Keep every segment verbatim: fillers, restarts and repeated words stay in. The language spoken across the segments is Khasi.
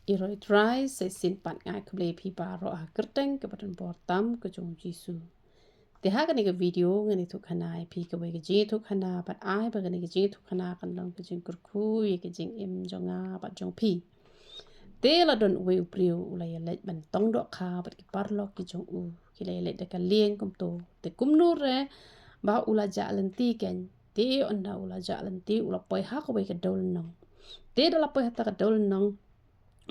Ïaroh Trai, sa shisien pat nga ai khublei ïa phi baroh ha ka kyrteng kaba donbor tam ka jong u Jisu. Te ha kane ka video ngan ïathuh khana ïa phi kawei ka jingïathuh khana bad ai ba kane ka jingïathuh khana kan long ka jingkyrkhu ïa ka jingim jong nga bad jong phi. Te la don uwei u briew u la ïaleit ban tong dohkha bad ki paralok ki jong u, ki la ïaleit da ka lieng kumto. Te kumno re ba u la jah lynti kein. Te ynda u la jah lynti u la poi ha kawei ka dewlynnong. Te da la poi ha kata ka dewlynnong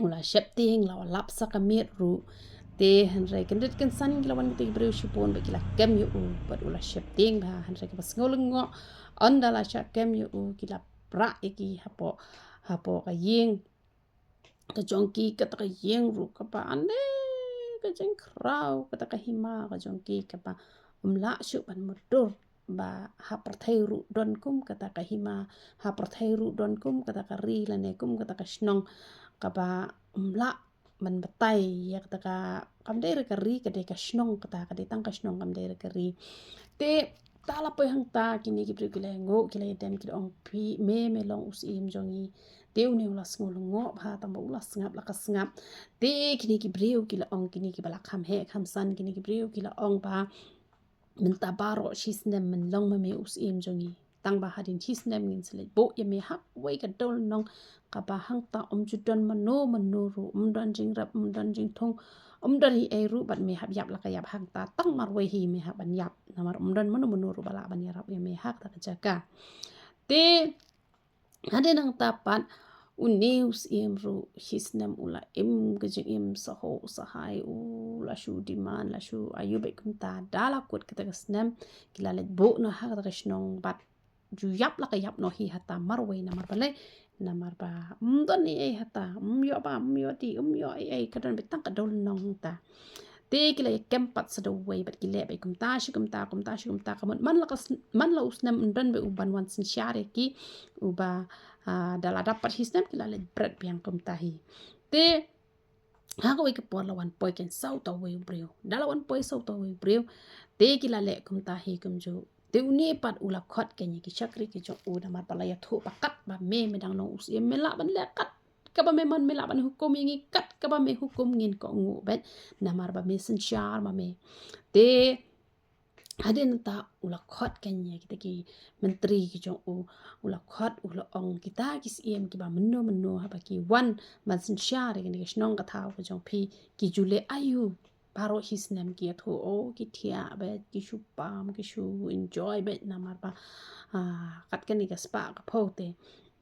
u la sheptieng, la lap sa ka miet ruh. Te hynrei kyndit kynsan ki la wan kita ki briew shibun bad ki la kem ïa u bad u la sheptieng bha, hynrei kaba sngew lyngngoh, ynda la shah kem ïa u ki la prah ïa ki hapoh, hapoh ka ïing ka jong ki, kata ka ïing ruh kaba ane ka jingkhraw, kata ka hima ka jong ki kaba ym lah shuh ban mutdur. Ba ha pyrthei ruh don kum kata ka hima, ha pyrthei ruh don kum kata ka ri lane kum kata ka shnong kaba ym lah ban batai ïa kata ka, kam dei re ka ri, ka dei ka shnong kata, ka dei tang ka shnong, kam dei re ka ri. Te da la poi hangta kine ki briew ki la ïanguh, ki la ïadem, ki la ong, phi, me, me long u syiem jong ngi. Te une u la sngew lyngngoh bha, tang ba u la sngap la ka sngap. Te kine ki briew ki la ong, kine kiba la kham heh kham san, kine ki briew ki la ong ba mynta baroh shi snem men long ma me u syiem jong ngi. Tang ba hadien shi snem ngin sa leit buh ïa me ha kawei ka dewlynnong kaba hangta ym ju don mano mano ruh, ym don jingrep, ym don jingthung, ym don ei ei ruh, bad me hap ïap la ka ïap hangta, tang marwei hi me hap ban ïap. Namar ym don mano mano ruh ba lah ban ïarap ïa me ha kata ka jaka. Te hadien nangta pat une u syiem ruh shi snem u la im ka jingim sahuh sahai, u la shu demand, la shu ayu bad kumta. Da la kut kata ka snem ki la leit buh noh ha kata ka shnong bad ju ïap la ka ïap noh hi hata marwei, namar balei? Namar ba ym don ei ei hata, ym ïoh bam, ym ïoh dih, ym ïoh ei ei, ka don beit tang ka dewlynnong hangta. Te ki la ïa kem pat sa da uwei bad ki leh beit kumta shi kumta, kumta shi kumta, ka mut man la ka sn-, man la u snem ym don beit u ban wan synshar ïa ki, uba, ah, da la dap pat shi snem ki la leit bret biang kumta hi. Te ha kawei ka por la wan poi kein sa uta uwei u briew. Da la wan poi sa uta uwei u briew, te ki la leh kumta hi kumjuh. Te une pat u la khot kein ïa ki shakri ki jong u, namar ba la ïathuh ba katba me, me dang long u syiem, me lah ban leh kat kaba me mon, me lah ban hukum ïa ngi kat kaba me hukum, ngin kohnguh beit, namar ba me synshar ma me. Te hadien nangta u la khot kein ïa kita ki myntri ki jong u, u la khot, u la ong, kita ki syiem kiba mynno mynno haba ki wan ban synshar ïa kane ka shnong ka thaw ka jong phi, ki ju leh aïu? Baroh shi snem ki ïathuh, oh, ki thiah beit, ki shu pam, ki shu enjoy beit, namar ba, ah, kat kane ka spah ka phew te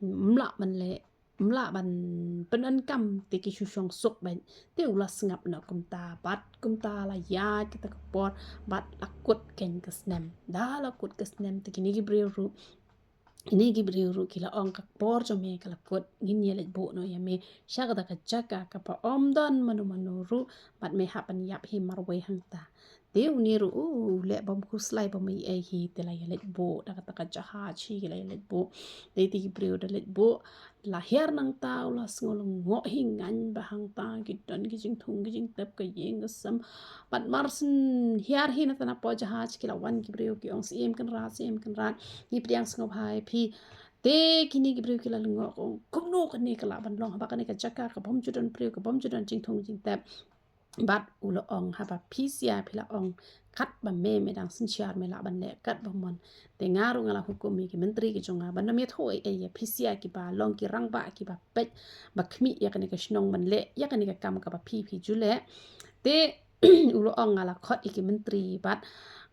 ym lah ban leh, ym lah ban pyndonkam, te ki shu shong suk beit. Te u la sngap noh kumta bad kumta la ïaid kata ka por bad la kut kein ka snem. Da la kut ka snem te kine ki briew ruh, kine ki briew ruh ki la ong, ka por jong me ka la kut, ngin ïa leit buh noh ïa me sha kata ka jaka kaba ym don mano mano ruh bad me hap ban ïap hi marwei hangta. Te une ruh u leh bym khuslai bym ei ei hi, te la ïa leit buh da kata ka jahaj hi, ki la ïa leit buh. Te ïa ki briew da leit buh, la hiar nangta u la sngew lyngngoh hi ngaiñ ba hangta ki don ki jingthung ki jingtep, ka ïing ka sem. Bad mar shen hiar hi na tang hapoh jahaj ki la wan ki briew ki ong, Syiem Kynrad, Syiem Kynrad, ngi pdiang sngewbha ïa phi. Te kine ki briew ki la lyngngoh, ka ong, kumno kane ka lah ban long haba kane ka jaka ka bym ju don briew, ka bym ju don jingthung jingtep? Bad u la ong, haba phi sha phi la ong katba me, me dang synshar, me lah ban leh katba mon. Te nga ruh nga la hukum ïa ki myntri ki jong nga ban ym ïathuh ei ei ïa phi sha kiba long ki rangbah kiba peit ba khmih ïa kane ka shnong ban leh ïa kane ka kam kaba phi phi ju leh. Te u la ong, nga la khot ïa ki myntri bad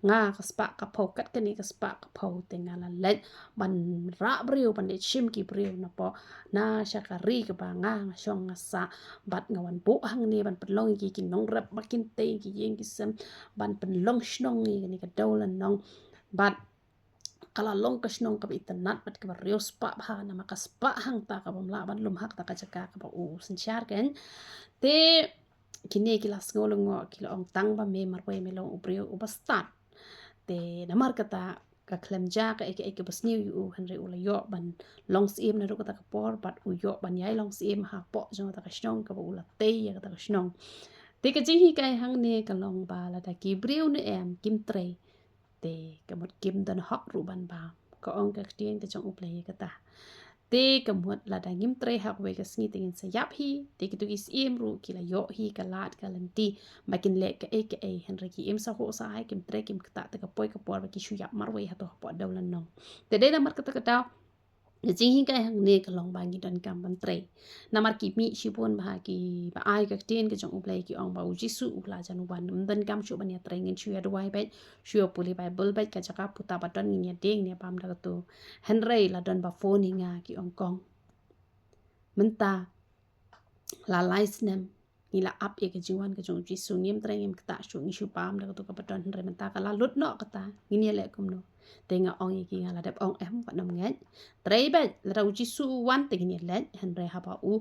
nga ka spah ka phew, kat kane ka spah ka phew te nga la leit ban rah briew, ban leit shim ki briew napoh na sha ka ri kaba nga nga shong nga sah, bad nga wan buh hangne ban pynlong ïa ki nongrep ba kin tei ïa ki ïing ki sem, ban pynlong shnong ïa kane ka dewlynnong. Bad ka la long ka shnong kaba itynnad bad kaba riewspah bha, namar ka spah hangta ka bym lah ban lum ha kata ka jaka kaba u synshar kein. Te kine ki la sngew lyngngoh, ki la ong, tang ba me marwei me long u briew uba stad. Te namar kata ka khlem jia kaei kaei kaba sniew ïa u, hynrei u la ïoh ban long syiem naduh kata ka por bad u ïoh ban ïai long syiem hapoh jong kata ka shnong kaba u la tei ïa kata ka shnong. Te ka jinghikai hangne ka long ba lada ki briew ne em kim trei, te ka mut kim don hok ruh ban bam. Ka ong ka ktien ka jong U Blei ïa kata. Te ka mut lada ngim trei ha kawei ka sngi te ngin sa ïap hi, te kito ki syiem ruh ki la ïoh hi ka lad ka lynti ba kin leh kaei kaei, hynrei ki im sahok sahai, kim trei, kim ktah te ka poi ka por ba ki shu ïap marwei hato hapoh dew lynnong. Te dei namar kata ka daw ka jinghikai hangne ka long ba ngi donkam ban trei. Namar ki mih shibun ba ha ki ba ai ka ktien ka jong U Blei ki ong ba U Jisu u la jan wan, ym donkam shuh ban ïa trei, ngin shu ïa duwai beit, shu ïa pule Baibl beit, ka jaka puta ba don ngin ïa deng, ngin ïa bam da kato. Hynrei la don ba phone hi nga ki ong kong, mynta la lai snem ngi la ap ïa ka jingwan ka jong U Jisu, ngim trei ngim ktah shuh, ngi shu bam da kato kaba don, hynrei mynta ka la lut noh kata, ngin ïa leh kumno? Te nga ong ïa ki, nga la dep ong em, wat nym ngeit, trei beit, lada U Jisu u wan te ngin ïa leit, hynrei haba u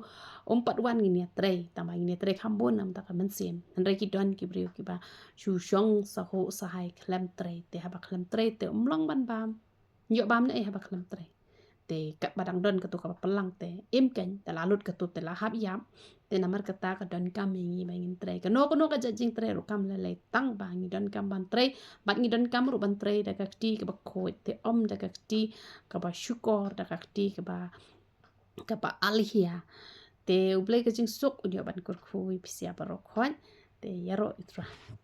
um pat wan ngin ïa trei, tangba ngin ïa trei kham bun namar ka mynsiem. Hynrei ki don ki briew kiba shu shong sahok sahai khlem trei, te haba khlem trei te um long ban bam. Ïoh bam ne ei haba khlem trei? Te katba dang don kato kaba pynlang te im kein, te la lut kato te la hap ïap. Te namar kata ka donkam ïa ngi ba ngin trei. Kano kano ka jait jingtrei ruh kam lei lei, tangba ngi donkam ban trei, bad ngi donkam ruh ban trei da ka kti kaba khuid, te ym da ka kti kaba shukor, da ka kti kaba, kaba alhia. Te U Blei ka jingsuk un ïoh ban kyrkhu ïa phi sa baroh khoit. Te ïaroh ïa U Trai.